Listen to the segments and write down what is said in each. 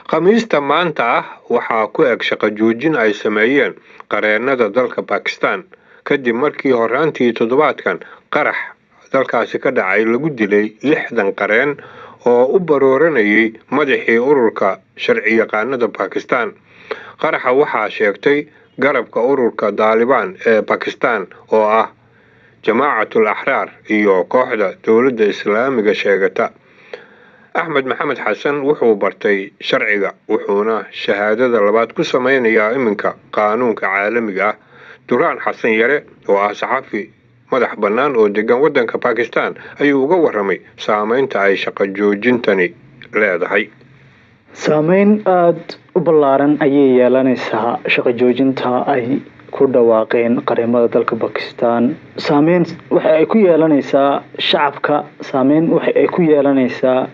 Khamiista maanta ah waxaa ku eg shaqo joojin ay sameeyeen qareennada dalka Bakistan, kadib markii horaantii toddobaadkan qarax dalkaasi ka dhacay lagu dilay 60 qareen oo u barooranayay madaxii ururka sharci yaqaanada Bakistan. Qaraxa waxaa sheegtay garabka ururka Daalibaan ee Bakistan oo ah Jamaacatul Axraar iyo kooxda Dowladda Islaamiga sheegata. Axmed Maxamed Xasan wuxuu bartay sharciga, wuxuuna shahaadada labaad ku sameynayaa iminka qaanuunka caalamiga ah. Duraan Xasan Yare oo ah saxafi madax bannaan oo degan waddanka Bakistan ayuu uga warramay saameynta ay shaqo joojintani leedahay. Saameyn aada u ballaaran ayay yeelanaysaa shaqo joojinta ay ku dhawaaqeen qareemada dalka Bakistan. Saameyn waxa ay ku yeelanaysaa shacabka, saameyn waxa ay ku yeelanaysaa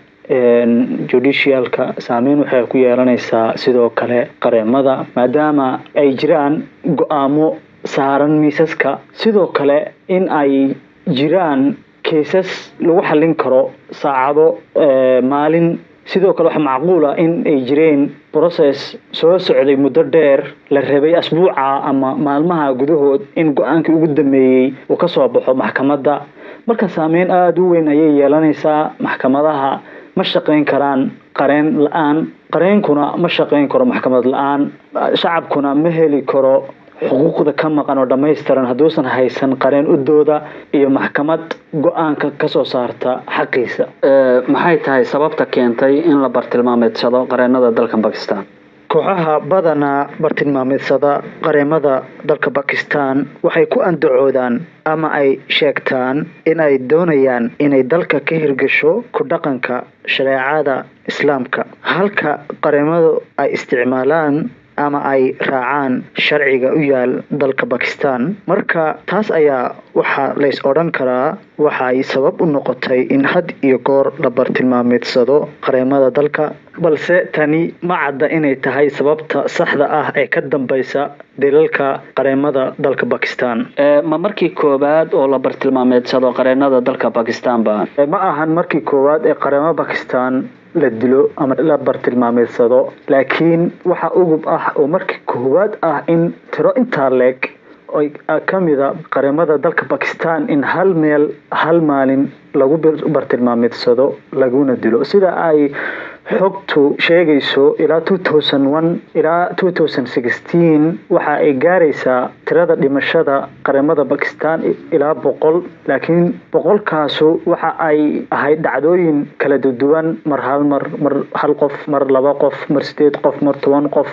judicialka, saameyn waxay ku yeelanaysaa sidoo kale qareemada, maadaama ay jiraan go-aamo saaran miisaska, sidoo kale in ay jiraan cases lagu xallin karo saacado, maalin. Sidoo kale waxaa macquul ah in ay jireen process soo socday muddo dheer, la rabay asbuuca ama maalmaha gudahood in go-aankii ugu dambeeyey uu kasoo baxo maxkamadda. Marka saameyn aada u weyn ayay yeelanaysaa. Maxkamadaha ma shaqeyn karaan qareen la-aan, qareenkuna ma shaqeyn karo maxkamad la-aan, shacabkuna ma heli karo xuquuqda ka maqan oo dhammaystiran hadduusan haysan qareen u dooda iyo maxkamad go-aanka kasoo saarta xaqiisa. Maxay tahay sababta keentay in la bartilmaameedsado qareenada dalka Bakistan? Kooxaha badanaa bartilmaameedsada qareemada dalka Bakistan waxay ku andacoodaan ama ay sheegtaan in ay doonayaan inay dalka ka hirgasho ku dhaqanka shareecada Islaamka, halka qareemadu ay isticmaalaan ama ay raacaan sharciga u yaal dalka Bakistan. Marka taas ayaa waxaa lays odhan karaa waxaay sabab u noqotay in had iyo goor la bartilmaameedsado qareemada dalka, balse tani ma cadda inay tahay sababta saxda ah ee ka dambeysa dilalka qareemada dalka Bakistan. Ma markii koowaad oo la bartilmaameedsado qareenada dalka Bakistan ba? Ma ahan markii koowaad ee qareemo Bakistan la dilo ama la bartilmaameedsado, laakiin waxa ugub ah oo markii koowaad ah in tiro intaa leeg kamida qareemada dalka Bakistan in hal meel hal maalin lagu bartilmaameedsado laguna dilo. Sida ay xogtu sheegayso, ilaa 2001 ilaa 2016 waxa ay gaaraysaa tirada dhimashada qareemada Bakistan ilaa 100, laakiin 100kaasu waxa ay ahayd dhacdooyin kala duwan, mar hal mar, mar hal qof, mar laba qof, mar sideed qof, mar 10 qof,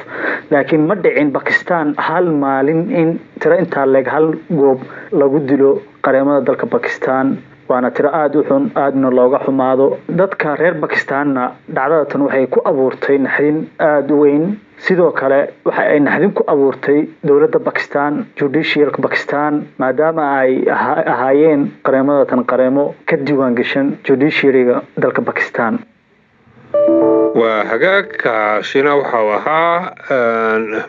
laakiin ma dhicin Bakistan hal maalin in tiro intaa leeg hal goob lagu dilo qareemada dalka Bakistan. Waana tiro aada u xun, aadna looga xumaado. Dadka reer Bakistanna dhacdada tan waxay ku abuurtay naxdin aada u weyn. Sidoo kale waxa ay naxdin ku abuurtay dowladda Bakistan, judicialka Bakistan, maadaama ay ahaayeen qareemada tan qareemo ka diiwaan gashan judiciaryga dalka Bakistan. Waa hagaagkaasina waxau ahaa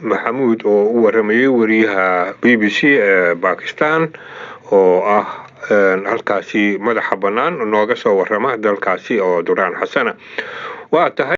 Maxamuud oo u waramayay wariyaha BBC ee Bakistan oo ah halkaasi madaxa bannaan nooga soo warama dalkaasi oo Duraan Xasana waa tahay.